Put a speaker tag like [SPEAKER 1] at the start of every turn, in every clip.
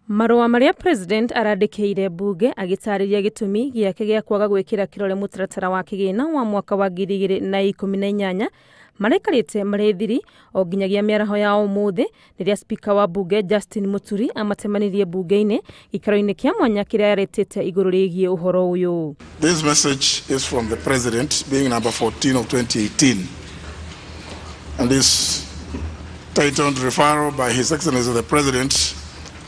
[SPEAKER 1] Marũa marĩa President arandĩkĩire mbunge agĩtarĩria gĩtũmi gĩake gĩa kwaga gwĩkĩra kĩrore mũtaratara wa kĩgĩna wa mwaka wa 2018 maraikarĩte marĩ thiri o nginyagia mĩaraho ya ũmũthĩ rĩrĩa spika wa mbunge Justin Muturi amatemanirie mbunge-inĩ gĩikaro-inĩ kĩa mwanya kĩrĩa aretĩte igũrũ rĩgiĩ ũhoro ũyũ.
[SPEAKER 2] This message is from the President, being number 14 of 2018, and is titled Referral by His Excellency the President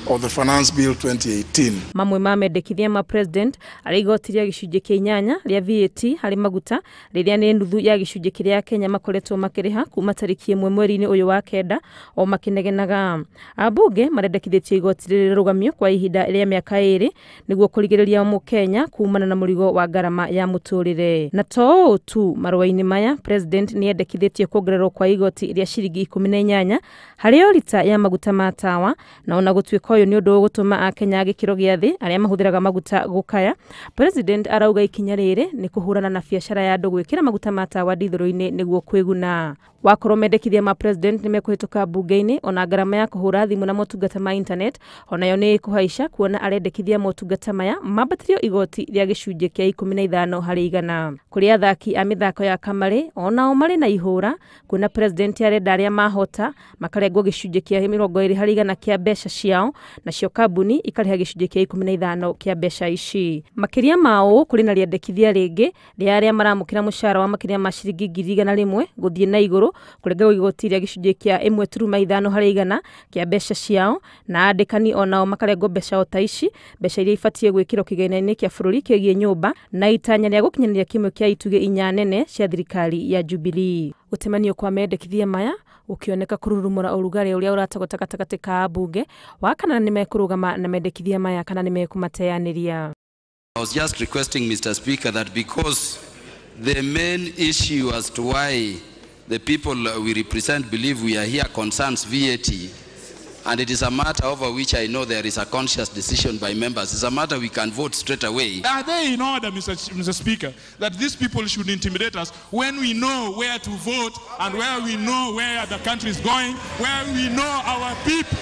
[SPEAKER 2] of the Finance Bill 2018.
[SPEAKER 1] Mamwe ma mendekithia ma President arĩ igoti rĩa gĩcunjĩ kĩa inyanya rĩa VAT harĩ maguta rĩrĩa nĩ nuthu ya gĩcunjĩ kĩrĩa Kenya makoretwo makĩrĩha kuma tarĩki 1 mweri-inĩ ũyũ wa 9 o makĩnegenaga. Ambunge marendekithĩtie igoti rĩrĩ rĩrũgamio kwa ihinda rĩa mĩaka 2 nĩguo kũrigĩrĩria mũkenya kumana na mũrigo wa ngarama ya mũtũrĩre. Na to ũũ tu, marũa-inĩ maya President nĩendekithĩtie kuongererwo kwa igoti rĩa ciringi 18 harĩ o rita ya maguta ma tawa, na ona gũtuĩka ũyũ nĩ ũndũ ũgũtũma akenya a gĩkĩro gĩa thĩ arĩa mahũthĩraga maguta gũkaya. President arauga ikinya rĩrĩ nĩ kũhũrana na biacara ya andũ gwĩkĩra maguta ma tawa ndithũrũ-inĩ nĩguo kwĩguna. Wakorwo mendekithia ma President nĩ mekũhĩtũka mbunge-inĩ, ona ngarama ya kũhũra thimũ na motungata ma internet onayo nĩ ĩkũhaica, kuona arendekithia motungata maya mambatĩrio igoti rĩa gĩcunjĩ kĩa 15 harĩ igana. Kũrĩ athaki a mĩthako ya kamarĩ onao marĩ na ihũra, kuona President arenda arĩa mahota makarengwo gĩcunjĩ kĩa 20 harĩ igana kĩa mbeca ciao, nacio kambuni ikarĩha gĩcunjĩ kĩa 15 kĩa mbeca ici. Makĩria ma ũũ, kũrĩ na rĩendekithia rĩngĩ rĩa arĩa maramũkĩra mũcara wa makĩria ma ciringi 100,000 gũthiĩ na igũrũ kũrengwo igoti rĩa gĩcunjĩ kĩa 1.5 harĩ igana kĩa mbeca ciao, na andĩkani onao makarengwo mbeca o ta ici, mbeca iria ibatiĩ gwĩkĩrwo kĩgĩna-inĩ kĩa bũrũri kĩgiĩ nyũmba na itanya rĩa gũkinyanĩria kĩmwe kĩa itugĩ 4 nene cia thirikari ya Jubilee. Gũtemanio kwa mendekithia maya gũkĩoneka kũrurumũra ũrugarĩ ũrĩa ũratogota gatagatĩ ka ambunge wa kana nĩ mekũrũgama na mendekithia maya kana nĩ mekũmateanĩria.
[SPEAKER 3] I was just requesting, Mr. Speaker, that because the main issue as to why the people we represent believe we are here concerns VAT, and it is a matter over which I know there is a conscious decision by members. It's a matter we can vote straight away.
[SPEAKER 4] Are they in order, Mr. Speaker, that these people should intimidate us when we know where to vote and where we know where the country is going, where we know our people?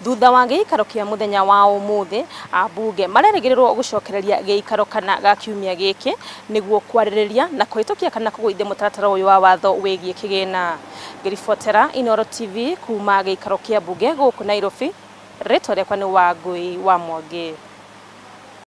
[SPEAKER 1] Thutha wa gĩikaro kĩa mũthenya wa ũmũthĩ, ambunge marerĩgĩrĩrwo gũcokereria gĩikaro kana ga kiumia gĩkĩ nĩguo kwarĩrĩria na kũhĩtũkia kana kũgũithia mũtaratara ũyũ wa watho wĩgiĩ kĩgĩna. Ngĩribotera Inooro TV kuma gĩikaro kĩa mbunge gũkũ Nairobi, rĩtwa rĩakwa nĩ Wangũi wa Mwangi.